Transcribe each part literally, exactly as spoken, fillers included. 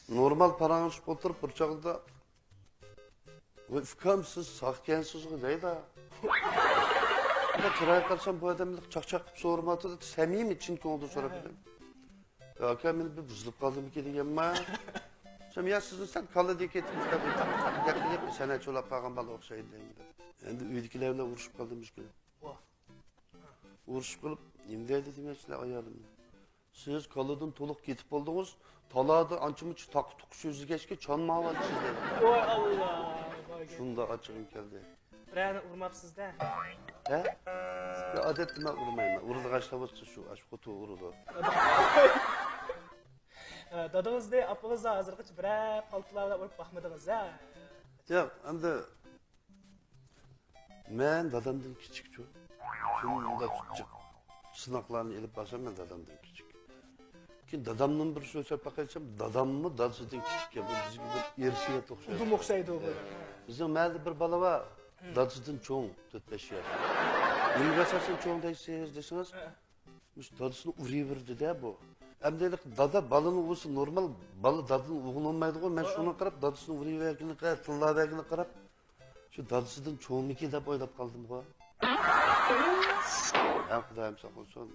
نورمال پاراڭلىشىپ ئولتۇرۇپ بىر چاغدا، ۋاي ئۇكام، سىز ساقكەنسىزغۇ دەيدۇ. ئەمما چىرايىغا قارىسام، بۇ ئادەم چاقچاق قىلىپ سورىمايۋاتىدۇ، سەمىمىي، چىن كۆڭۈلدىن سوراپ بېرىمەن. يا ئاكا، مەن بىر بۇزۇلۇپ قالدىمىكىن دېگەنمەن. سەن يا سىزنى سەل كالىدىن كېتىپ، سەنئەتچى بولۇپ قالغان بالا ئوخشايدۇ دەيمەن. ئەمدى ئۆيدىكىلەر بىلەن ئۇرۇشۇپ قالدىم مۇشۇ كۈنى. ۋاھ. ئۇرۇشۇپ قېلىپ، نېمە دەيدۇ دېمەيسىلەر ئايالىمنى. سىز كالىدىن تولۇق كېتىپ بولدىڭىز، تالادا ئانچە-مۇنچە تاقا-تۇقا سۆزلىگەچكە چانمايۋاتىسىز دەيدۇ. ۋاي ئاللا، ۋاي. شۇنداق ئاچچىقىم كەلدى. بىرەرنى ئۇرماپسىز-دە؟ ھە؟ يا، ئادەتتە مەن ئۇرمايمەن. ئۇرىدىغان ئىشلار بولسا شۇ، ئاشۇ خوتۇن ئۇرىدۇ. ئە، دادىڭىزنى، ئاپىڭىزنى ھازىرغىچە بىرەر پالتىلار بىلەن ئۇرۇپ باقمىدىڭىز-ھە؟ ياق، ئەمدى مەن دادامدىن كىچىكچۇ. شۇنداق جىق سىناقلارنى ئېلىپ بارسام، مەن دادامدىن كىچىك. كېيىن دادامدىن بىر سۆزلەپ باقاي دېسەم، داداممۇ دادىسىدىن كىچىككەن. بۇ بىزگە بىر ئىرسىيەت ئوخشايدۇ. ئۇدۇم ئوخشايدۇ بۇ. بىزنىڭ مەھەللىدە بىر بالا بار، دادىسىدىن چوڭ، تۆت-بەش ياش. نېمىگە ئاساسەن چوڭ دەيسىز دېسىڭىز، مۇشۇ دادىسىنى ئۇرۇۋېرىدۇ-دە بۇ. ئەمدى ھېلىقى دادا بالىنى ئۇرسا نورمال، بالا دادىنى ئۇرغىلى بولمايدىغۇ. مەن شۇنىڭغا قاراپ، دادىسىنى ئۇرۇۋەرگىنىگە، تىللاۋەرگىنىگە قاراپ، شۇ دادىسىدىن چوڭمىكىن دەپ ئويلاپ قالدىمغۇ. ھە، خۇدايىم ساقلىسۇن.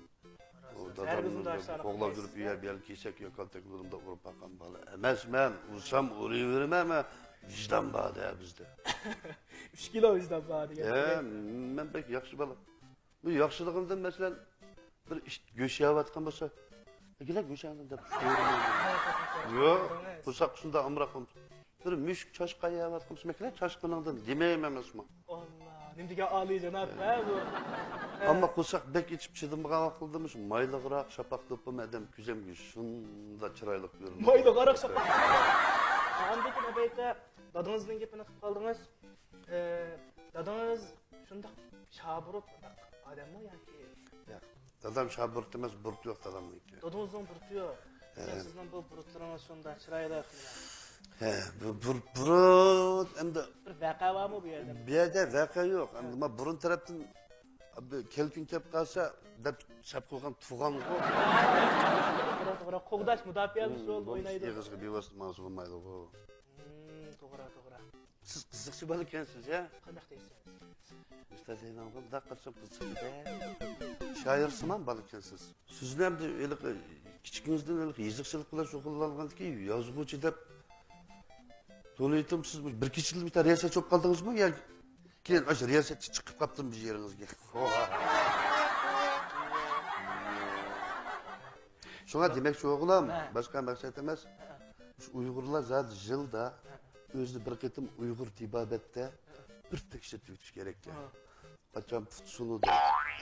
ئۇ دادامنى قوغلاپ يۈرۈپ، ئۇ يەر بۇ يەرگە كېسەك يا كالتەك بۇرۇندا ئۇرۇپ باققان بالا ئەمەسمەن. ئۇرسام ئۇرۇۋېرىمەن، ئەمما ۋىجدان بار-دە بىزدە. ئۈچ كىلو ۋىجدان بار دېگەن. ھە، مەن بەك ياخشى بالا. بۇ ياخشىلىقىمدىن، مەسىلەن، بىر ئىت گۆش يەۋاتقان بولسا، «ئەكېلە گۆشۈڭنى» دەپ سۆيۈرمەن. ياق، قورساق شۇنداق ئامراق بولمىسۇن. بىر مۈشۈك چاشقان يەۋاتقان بولسا، «مەكىلە چاشقىنىڭدىن» دېمەيمەن ئەمەسمۇ. ئاللا، نېمە دېگەن ئالىيجاناب ھە بۇ. ئەمما قورساق بەك ئېچىپ چىدىمىغان ۋاقتىدا مۇشۇ مايلىقراق شاپاق دوپپىمۇ ئادەم كۆزەمگە شۇنداق چىرايلىق كۆرۈنىدۇ. مايلىقراق شاپاق. ئاندىن كېيىن ئەبەيكە دادىڭىزنىڭ گېپىنى قىلىپ قالدىڭىز. ئە، دادىڭىز شۇنداق شابۇرۇت ئادەممۇ ياكى؟ ياق، دادام شابۇرۇت ئەمەس، بۇرۇت يوق دادامنىڭكى. دادىڭىزنىڭ بۇرۇتى يوق. ھە. لېكىن سىزنىڭ بۇ بۇرۇتلىرىڭىز شۇنداق چىرايلىق. ھە، بۇ بۇرۇت، بۇرۇت ئەمدى. بىر ۋەقە بارمۇ بۇ يەردە؟ بۇ يەردە ۋەقە يوق. ئەمدى مانا بۇرۇن تەرەپتىن بىر كەلكۈن كەپ قالسا دەپ سەپ قىلغان تۇغانغۇ. توغرا، توغرا. قوغداش، مۇداپىئە رولىنى ئوينايدۇ. ئېغىزغا بىۋاسىتە ماڭسا بولمايدىغۇ. ھىم، توغرا، توغرا. سىز قىزىقچى بالا ئىكەنسىز، ھە؟ قانداق دەيسىز؟ ئۇستاز دەيمەنغۇ، مۇنداق قارىسام قىزىقچى-دە. شائىرسىمان بالا ئىكەنسىز. سىزنى ئەمدى ھېلىقى كىچىكىڭىزدىن ھېلىقى يېزىقچىلىق بىلەن شۇغۇللانغاندىكىن يازغۇچى دەپ تونۇۋېتىم. سىز بىر كېچىدىلا بىر رىياسەت بولۇپ قالدىڭىزمۇ ياكى كېيىن ئاشۇ رىياسەتكە چىقىپ قاپتىمۇ بىر يېرىڭىزگە؟ شۇڭا دېمەكچى بولغىنىم، ھە. باشقا مەقسەت ئەمەس. ھە. شۇ ئۇيغۇرلار زادى يىلدا ھە. ئۆزىنى بىر قېتىم ئۇيغۇر تېبابەتتە ھە. بىر تەكشۈرتۈۋېتىش كېرەككەن. ھە. قاچان پۇت سۇنىدۇ،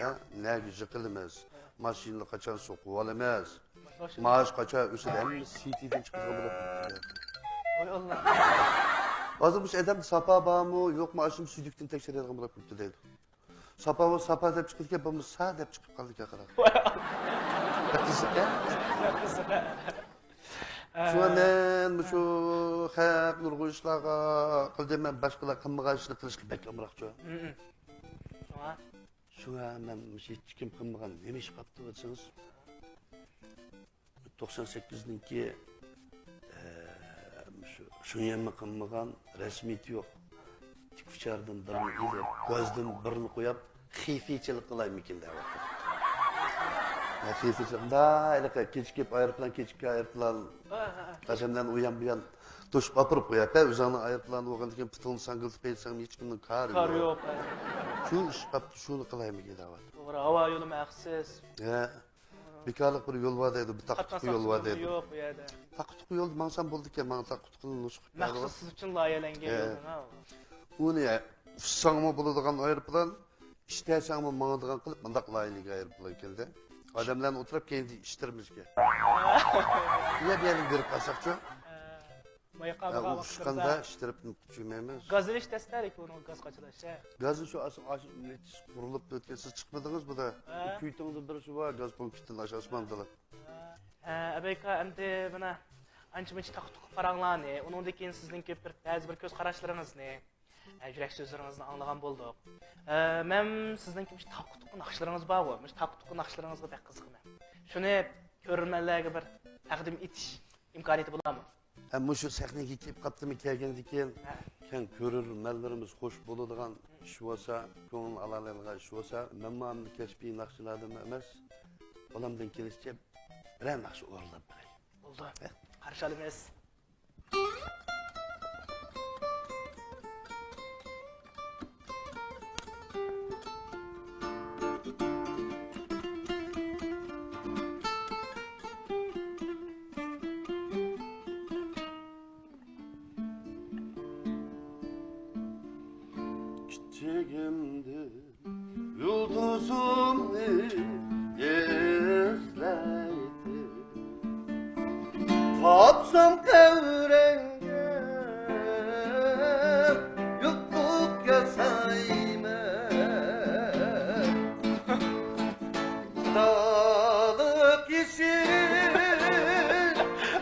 ھە؟ نەگە يىقىلىمىز، ھە. ماشىنىنى قاچان سوقۇۋالىمىز، ماشىنا. مائاش قاچان ئۆسىدۇ، ھەممىسى سىتىدىن چىقىدىغان بولۇپ كېتىپتۇ. ۋاي ئاللا. ھازىر مۇشۇ ئادەمدە ساپا بارمۇ، يوقمۇ، ئاشۇ سۈيدۈكتىن تەكشۈرىدىغان بولۇپ كېتىپتۇ دەيدۇ. ساپا بولسا ساپا دەپ چىقىدىكەن، بولمىسا سا دەپ چىقىپ قالىدىكەن، قاراڭ. ۋاي ئاللا. قىزىق-ھە؟ قىزىق. شۇڭا مەن مۇشۇ خەق نۇرغۇن ئىشلارغا قىلدى، مەن باشقىلار قىلمىغان ئىشنى قىلىشقا بەك ئامراقچۇ. شۇڭا؟ شۇڭا مەن مۇشۇ ھېچكىم قىلمىغان نېمە ئىش قاپتۇ دېسىڭىز، توقسان سەككىزنىڭكى، ئە، مۇشۇ شۇنيەنمۇ قىلمىغان، رەسمىيىتى يوق. تىككۈچاردىن بىرنى ئېلىپ، گازدىن بىرنى قويۇپ، خىفىيچىلىك قىلايمىكىن دەۋاتىدۇ. ھە، خىفىيچىلىك، مۇنداق ھېلىقى كېچىكىپ ئايروپىلان، كېچىككەن ئايروپىلان، ھە، ھە، ھە. ئادەملەرنى ئۇيان بۇيان توشۇپ ئاپىرىپ قويۇپ، ھە، ئۆزۈڭنىڭ ئايروپىلانى بولغاندىكىن پۇتۇڭنى ساڭگىلىتىپ كەتسەڭ ھېچكىمنىڭ كارى كارى يوق. يوق، ھە. شۇ ئىش قاپتۇ، شۇنى قىلايمىكىن دەۋاتىدۇ. توغرا، ھاۋا يولىمۇ ھەقسىز. ھە. بىكارلىق بىر يول بار دەيدۇ، بىر تاقا-تۇقا يول بار دەيدۇ. يوق بۇ يەردە. تاقا-تۇقا يولدا ماڭسام بولىدىكەن، ماڭا تاقا-تۇقىنى نۇسخا قىلىپ بەرىدۇ. مەخسۇس سىز ئۈچۈن لايىھەلەنگەن يول. ئۇنى ئۇسساڭمۇ بولىدىغان ئايروپىلان، ئىشتەسەڭمۇ ماڭىدىغان قىلىپ مۇنداق لايىھەلەنگەن ئايروپىلان ئىكەن-دە. ئادەملەرنى ئولتۇرۇپ كەينىدىن ئىشتىرىمىزكەن. يا بۇ يەردىن بېرىپ قالساقچۇ؟ مايقا ھە، بولغان ئۇ ۋاقىتلىرىدا ئۇچقاندا ئىشتىرىپ چۈشمەيمىز. گاز ئېلىش تەستە لېكىن ئۇنىڭ گاز قاچىلاش، ھە. گازنى شۇ ئاسان ئاشۇ نەچچىسى قۇرۇلۇپ ئۆتكەن، سىز چىقمىدىڭىز بۇدا. ھە. كۈيتىڭدە بىرسى بار، گاز پونكىتىدىن ئاشۇ ئاسماندىلا. ھە، ئەبەيكا، ئەمدى مانا ئانچە-مۇنچە تاقا-تۇقا پاراڭلارنى، ئۇنىڭدىن كېيىن سىزنىڭكى بىر بەزى بىر كۆز قاراشلىرىڭىزنى، ھە، يۈرەك سۆزلىرىڭىزنى ئاڭلىغان بولدۇق. ھە، مەن سىزنىڭكى مۇشۇ تاقا-تۇقا ناخشىلىرىڭىز بارغۇ، مۇشۇ تاقا-تۇقا ناخشىلىرىڭىزغا بەك قىزىقىمەن. شۇنى كۆرۈرمەنلەرگە بىر تەقدىم ئېتىش ئىمكانىيىتى بولارمۇ؟ ئە، مۇشۇ سەھنىگە كېلىپ قاپتىمۇ، كەلگەندىن كېيىن كەڭ كۆرۈرمەنلىرىمىز خوش بولىدىغان ئىش بولسا، كۆڭۈل ئالالايدىغان ئىش بولسا، مەنمۇ ئەمدى كەسپىي ناخشىلاردىن ئەمەس، قولۇمدىن كېلىشىچە بىرەر ناخشا ئورۇنلاپ بېرەي. بولدى. ھە؟ قارشى ئالىمىز. كىچىكىمدىن يۇلتۇزۇمنى ئىزلەيتتىم. تاپسام قەۋرەڭگە يۇتۇق ياسايمەن. خۇدالىق يېشىل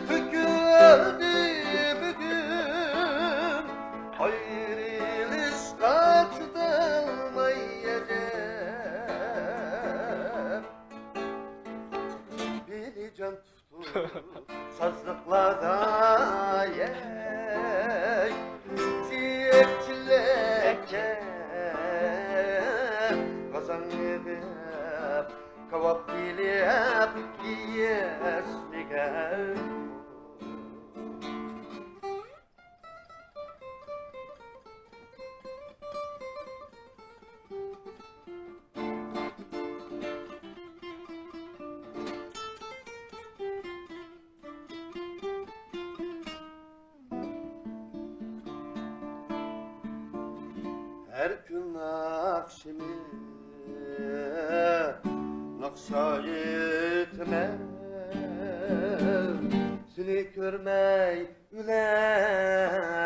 تۆكۈلدى بۈگۈن، ئايرىلىشقا چىدالماي ئەجەب. بېلىجان تۇتۇپ سازلىقلاردا، يەي، سىيىپ چىلەككە قازان يېغىپ، كاۋاپ ئېلىپ يېيىشمىگەن. ھەر كۈن ئاخشىمى ناخشا ئېيتىمەن، سېنى كۆرمەي ئۆلەرمەن.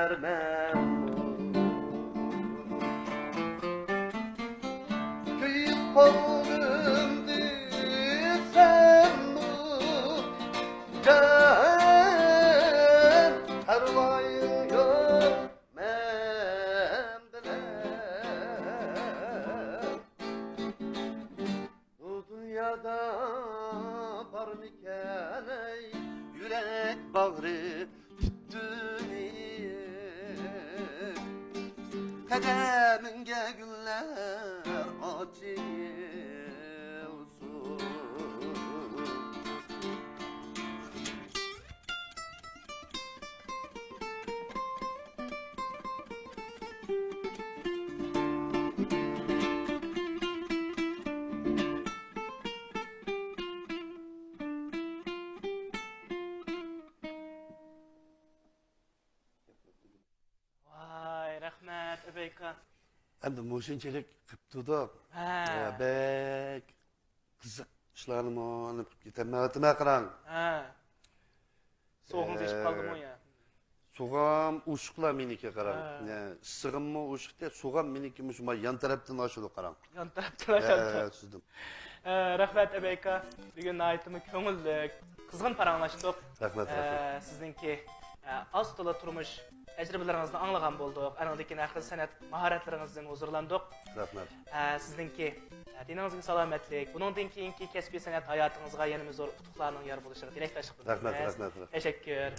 كۆيۈپ قالدىم دېسەممۇ، جان، پەرۋايىڭ يوق مەن بىلەن. بۇ دۇنيادا بارمىكەن، ئەي، يۈرەك باغرى پۈتتۈنى؟ قەدىمىڭگە گۈللەر ئاچىلسۇن. ۋاي، رەھمەت، ئەبەي ئاكا. ئەمدى مۇشۇنچىلىك قىپتۇدۇق. ھە. ھە، بەك قىزىق ئىشلارنىمۇ ئېلىپ كېتەلمەيۋاتىمەن، قاراڭ. ھە. سوغۇڭىز ئېشىپ قالدىمۇ يا؟ سوغام ئوشۇقلا مېنىكى، قاراڭ. ھە. نە، ئىسسىغىممۇ ئوشۇقتى، سوغام مېنىكى مۇشۇ ما يان تەرەپتىن ئاشىدۇ، قاراڭ. يان تەرەپتىن ئاشىدۇ. ھە، سۈزدۈم. ئە، رەھمەت، ئەبەي ئاكا. بۈگۈن ناھايىتىمۇ كۆڭۈللۈك، قىزغىن پاراڭلاشتۇق. رەھمەت، ئە، رەھمەت. سىزنىڭكى، ئە، ئاز تولا تۇرمۇش تەجرىبىلىرىڭىزنى ئاڭلىغان بولدۇق. ئانىڭدىن كېيىن ھەر خىل سەنئەت ماھارەتلىرىڭىزدىن ھۇزۇرلاندۇق. رەھمەت. ئە، سىزنىڭكى، ئە، تېنىڭىزگە سالامەتلىك. بۇنىڭدىن كېيىنكى كەسپىي سەنئەت ھاياتىڭىزغا يەنىمۇ زور ئۇتۇقلارنىڭ يار بولۇشىغا تىلەكداشلىق بىلدۈرىمىز. رەھمەت، رەھمەت، رەھمەت. تەشەككۈر.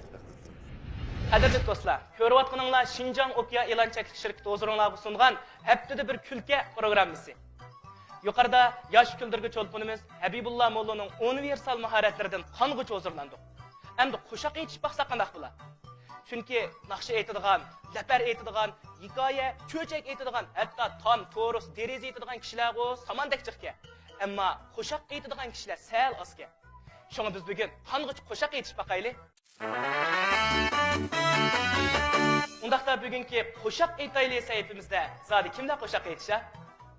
قەدىرلىك دوستلار، كۆرۈۋاتقىنىڭلار شىنجاڭ ئوكيا ئېلان چەكلىك شىركىتى ھۇزۇرۇڭلارغا سۇنغان ھەپتىدە بىر كۈلكە پروگراممىسى. يۇقىرىدا ياش كۈلدۈرگۈچى چولپىنىمىز ھەبىبۇللا موللىنىڭ ئۇنىۋېرسال ماھارەتلىرىدىن قانغۇچە ھۇزۇرلاندۇق. ئەمدى قوشاق ئېيتىشىپ باقساق قانداق بولا؟ چۈنكى ناخشا ئېيتىدىغان، لەپەر ئېيتىدىغان، ھېكايە، چۆچەك ئېيتىدىغان، ھەتتا تام، تورۇس، دېرىزە ئېيتىدىغان كىشىلەرغۇ ساماندەك جىقكەن. ئەمما قوشاق ئېيتىدىغان كىشىلەر سەل ئازكەن. شۇڭا بىز بۈگۈن قانغۇچە قوشاق ئېيتىشىپ باقايلى. ئۇنداقتا بۈگۈنكى قوشاق ئېيتايلى سەھىپىمىزدە زادى كىملەر قوشاق ئېيتىشا؟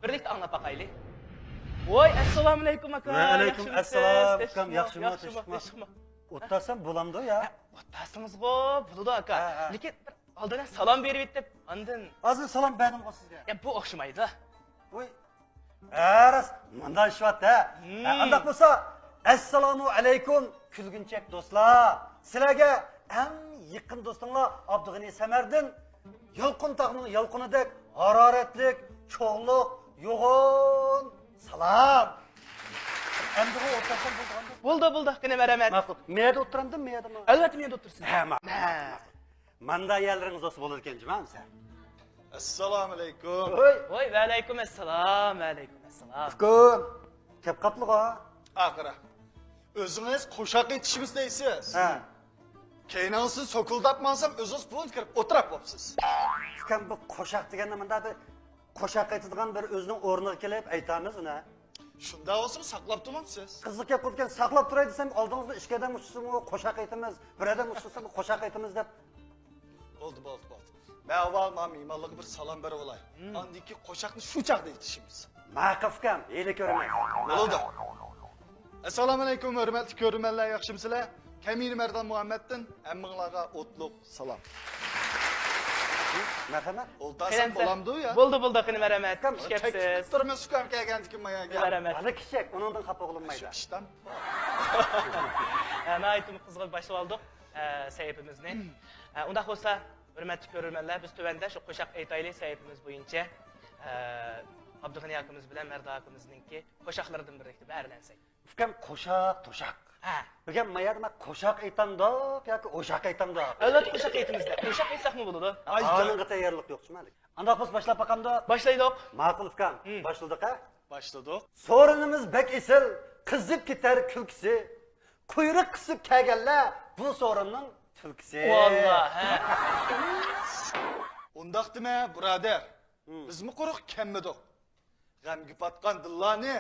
بىرلىكتە ئاڭلاپ باقايلى. ۋاي، ئەسسالامۇئەلەيكۇم ئاكا. ۋەئەلەيكۇم ئەسسالام ئۇكام، ياخشىمۇ، تىنچلىقمۇ؟ ياخشىمۇ. ئولتۇرسام بولامدۇ يا؟ ئە، ئولتۇرسىڭىزغۇ بولىدۇ ئاكا. ھە، ھە. لېكىن بىر ئالدىن سالام بېرىۋېتىپ، ئاندىن. ھازىر سالام بەردىمغۇ سىزگە. يا، بۇ ئوخشىمايدۇ. ۋوي. ھە، راست، مۇنداق ئىش بار-دە. ھە، ئانداق بولسا، ئەسسالامۇ ئەلەيكۇم، كۈلگۈنچەك دوستلار. سىلەرگە ئەڭ يېقىن دوستۇڭلار ئابدۇغېنى سەمەردىن يالقۇن تاغنىڭ يالقۇنىدەك ھارارەتلىك، چوغلۇق، يوغان سالام. ئەمدىغۇ ئولتۇرسام بولىدىغاندۇ؟ بولدى، بولدى، قېنى، مەرھەمەت. ماقۇل. مەيەردە ئولتۇرامدىم، مەيەردىمۇ؟ ئەلۋەتتە، مەيەردە ئولتۇرىسىز. ھە، ماقۇل. ھە. ماقۇل. ماندا يەرلىرىڭىز بولسا بولىدىكەن، جۇمۇ ئەمسە. ئەسسالامۇئەلەيكۇم. ھوي. ھوي، ۋەئەلەيكۇم ئەسسالام، ۋەئەلەيكۇم ئەسسالام. ئۇكام، كەپ قاپلىغۇ. ئاخىرى. ئۆزىڭىز قوشاق ئېيتىشىمىز دەيسىز. ھە. كەينىڭىزدىن سوكۇلداپ ماڭسام، ئۆزىڭىز بۇرۇن كىرىپ ئولتۇراپ بوپسىز. ئۇكام، بۇ قوشاق دېگەندە مۇنداق بىر قوشاق ئېيتىدىغان بىر ئۆزىنىڭ ئورنىغا كېلىپ ئېيتامىز ئۇنى. شۇنداق بولسىمۇ ساقلاپ تۇرۇڭ سىز. قىزىق گەپ قىلىدىكەن، ساقلاپ تۇراي دېسەم، ئالدىڭىزدا ئىككى ئادەم ئۇچرىسىمۇ قوشاق ئېيتىمىز، بىر ئادەم ئۇچرىسىمۇ قوشاق ئېيتىمىز دەپ. بولدى، بولدى، بولدى. مەن ئاۋۋال مانا مېھمانلارغا بىر سالام بېرىۋالاي. ھىم. ئاندىن كېيىن قوشاقنى شۇ چاغدا ئېيتىشىمىز. ماقۇل ئۇكام، ھېلى كۆرىمەن. بولدى. ئەسسالامۇئەلەيكۇم، ھۆرمەتلىك كۆرۈرمەنلەر، ياخشىمۇسىلەر؟ كەمىنە مەردان مۇھەممەتتىن ھەممىڭلارغا ئوتلۇق سالام. مەرھەمەت. ئولتۇرسام بولامدۇ يا؟ بولدى، بولدى، قېنى، مەرھەمەت. ئۇكام، خۇش كەپسىز. تۇرمۇس ئۇكام كەلگەندىكىن ماياگە. مەرھەمەت. بالا كىچىك، ئۇنىڭدىن خاپا بولۇنمايدۇ. ئىشتان. ھە، ناھايىتى قىزغىن باشلىۋالدۇق، ھە، سەھىپىمىزنى. ھە، ئۇنداق بولسا، ھۆرمەتلىك كۆرۈرمەنلەر، بىز تۆۋەندە شۇ قوشاق ئېيتايلى سەھىپىمىز بويىچە، ھە، ئابدۇغېنى ئاكىمىز بىلەن مەردان ئاكىمىزنىڭكى قوشاقلىرىدىن بىرلىكتە بەھرىلەنسەك. ئۇكام، قوشاق، توشاق. ھە. بۈگۈن مايادىما قوشاق ئېيتامدۇق ياكى ئوشاق ئېيتامدۇق؟ ئەلۋەتتە، قوشاق ئېيتىمىز-دە. قوشاق ئېيتساقمۇ بولىدۇ. ئانىڭغا تەييارلىق يوقچۇ مەلىك. ئانداق بولسا باشلاپ باقامدۇ؟ باشلايلۇق. ماقۇل ئۇكام، ھىم. باشلىدۇق ھە؟ باشلىدۇق. سورۇنىمىز بەك ئېسىل، قىزىپ كېتەر كۈلكىسى. قۇيرۇق قىسىپ كەلگەنلەر بۇ سورۇننىڭ تۈلكىسى. ۋاللا، ھە. ئۇنداق دېمە، بۇرادەر. ھىم. بىزمۇ قۇرۇق كەممىدۇق. غەمگە پاتقان دىللارنى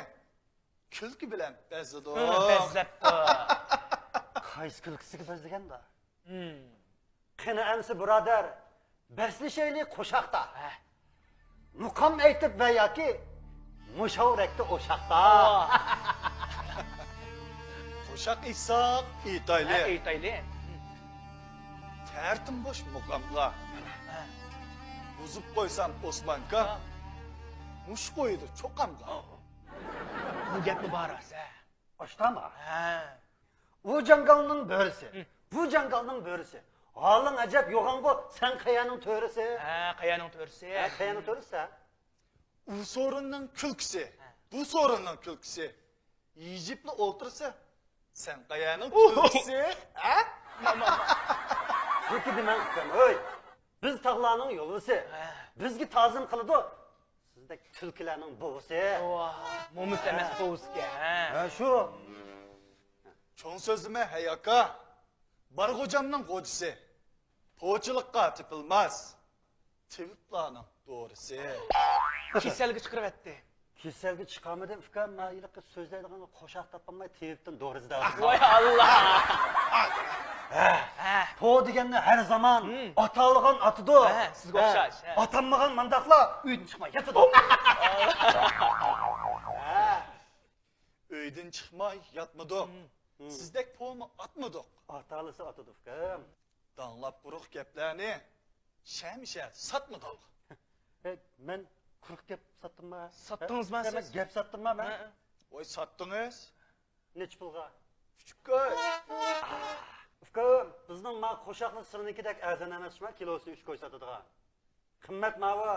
كۈلكە بىلەن بەزلىدۇق. ھە، بەزلەپتۇ. قايسى كۈلكىسىگە بەزلىگەندۇ؟ ھىم. قېنى ئەمسە بۇرادەر، بەسلىشەيلى قوشاقتا. ھە. مۇقام ئېيتىپ ۋە ياكى مۇشاۋىرەكتە ئوشاقتا. ئاۋا. قوشاق ئېيتساق ئېيتايلى. ھە، ئېيتايلى. تەرىتىم بوش مۇقامغا. ھە. بۇزۇپ قويسام ئوسمانكا، ھە. مۇش قويىدۇ چوقامغا. بۇ گەپمۇ بار ئەسە. ئاشتاما؟ ھە. ئۇ جاڭگالنىڭ بۆرىسى، ھىم. بۇ جاڭگالنىڭ بۆرىسى. ھالىڭ ئەجەب يوغانغۇ، سەن قەيەنىڭ تۆرىسى؟ ھە، قەيەنىڭ تۆرىسى. ھە، قەيەننىڭ تۆرىسى ھە؟ ئۇ سورۇننىڭ كۈلكىسى، ھە. بۇ سورۇننىڭ كۈلكىسى. يېجىپلا ئولتۇرسا، سەن قەيەننىڭ تۆرىسى؟ ھە؟ بۇ كىدىمەن ئۇكام، ھۆي. بىز تاغلارنىڭ يولۋىسى. ھە. بىزگە تازىم قىلىدۇ سىزدەك تۈلكىلەرنىڭ بوۋىسى. ۋاھ، مومىسى ئەمەس، بوۋىسىكەن، ھە. ھە، شۇ. چوڭ سۆزلىمە، ھەي ئاكا. بار غوجامنىڭ غوجىسى. پوچىلىققا تېپىلماس تېۋىپلارنىڭ دورىسى. كېسەلگە چىقىرىۋەتتى. كېسەلگە چىقارمىدىم، ئۇكام، مانا ھېلىقى سۆزلەيدىغانغا قوشاق تاپالماي تېۋىپتىن دورا ئىزدەۋاتىمەن. ۋاي ئاللا! ھە. ھە. پو دېگەننى ھەر زامان ھىم. ئاتالىغان ئاتىدۇ. ھە، سىزگە ھە. ئوخشاش، ھە. ئاتالمىغان مانداقلار ئۆيدىن چىقماي ياتىدۇ. ھە. ئۆيدىن چىقماي ياتمىدۇق. ھىم. سىزدەك پومۇ ئاتمىدۇق. ئاتالىسا ئاتىدۇ، ئۇكام. داڭلاپ قۇرۇق گەپلەرنى شەمشە ساتمىدۇق. ھەي، مەن قۇرۇق گەپ ساتتىمما؟ ساتتىڭىزما سىز؟ مەن گەپ ساتتىمما مەن؟ ھە. ۋاي، ساتتىڭىز. نەچچە پۇلغا؟ ئۈچ كوي. ئۇكام، بىزنىڭ ما قوشاقلىق سىرىنىڭكىدەك ئەرزان ئەمەسما كىلوسىنى ئۈچ كوي ساتىدىغان. قىممەت ماۋۇ.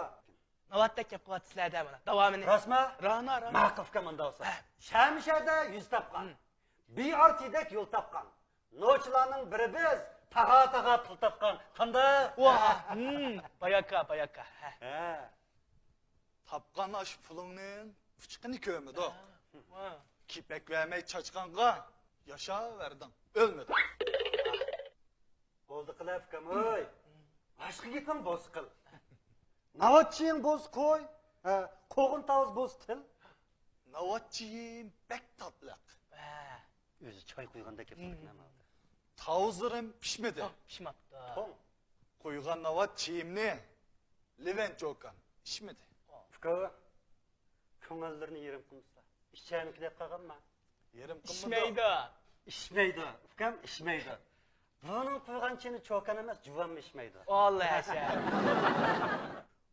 ناۋاتتەك گەپ قىلىۋاتىسىلەر-دە مانا. داۋامىنى. راستما؟ رانا، رانا. ماقۇل ئۇكام، ئۇنداق بولسا. ھە. شەمشەدە يۈز تاپقان. ھىم. بىئارتىدەك يول تاپقان. نوچىلارنىڭ بىرى بىز، تاغا-تاغا پۇل تاپقان. قانداق؟ ۋاھ، ھىم، باياكا، باياكا. ھە. ھە. تاپقان ئاشۇ پۇلۇڭنىڭ پۇچىقىنى كۆرمىدۇق. ھە. ۋاھ. كېپەك بەرمەي چاچقانغا ياشاۋەردىڭ، ئۆلمىدىڭ. بولدى قىلە، ئۇكام، ھۆي. باشقا گېپىڭ بولسا قىل. ناۋاتچىيىڭ بولسا قوي، ھە، قوغۇن تاۋۇز بولسا تىل. ناۋاتچىيىم بەك تاتلىق. ھە. ئۆزى چاي قۇيغاندەك گەپ قىلىدىكەن ھەم. تاۋۇزلىرىم پىشمىدى. ئاھ، پىشماپتۇ. توڭ. قۇيغان ناۋاتچىيىمنى لېۋەن چوكان ئىچمىدى. ئۇكا، كۆڭۈللىرىنى يېرىم قىلمىسىلا. ئىچەرمىكىن دەپ قالغانما؟ يېرىم قىلمىدى. ئىچمەيدۇ. ئىچمەيدۇ. ئۇكام، ئىچمەيدۇ. بۇنىڭ قۇيغان چېيىنى چوكان ئەمەس، جۇۋانمۇ ئىچمەيدۇ. ۋاللا ھەشە.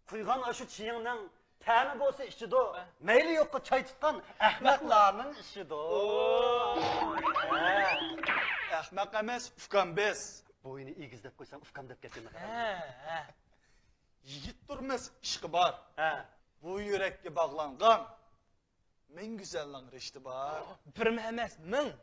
قۇيغان ئاشۇ چېيىڭنىڭ تەمى بولسا ئىچىدۇ. ھە. مەيلى يوققا چاي تۇتقان ئەخمەقلارنىڭ ئىشىدۇ. ئوو. ھە. ئەخمەق ئەمەس، ئۇكام بىز. بوينى ئېگىز دەپ قويسام، ئۇكام دەپ كەتكىنىغا قارا. ھە، ھە. يىگىت تۇرمىسا ئىشقى بار. ھە. بۇ يۈرەككە باغلانغان مىڭ گۈزەلنىڭ رىشتى بار. بىرمۇ ئەمەس، مىڭ.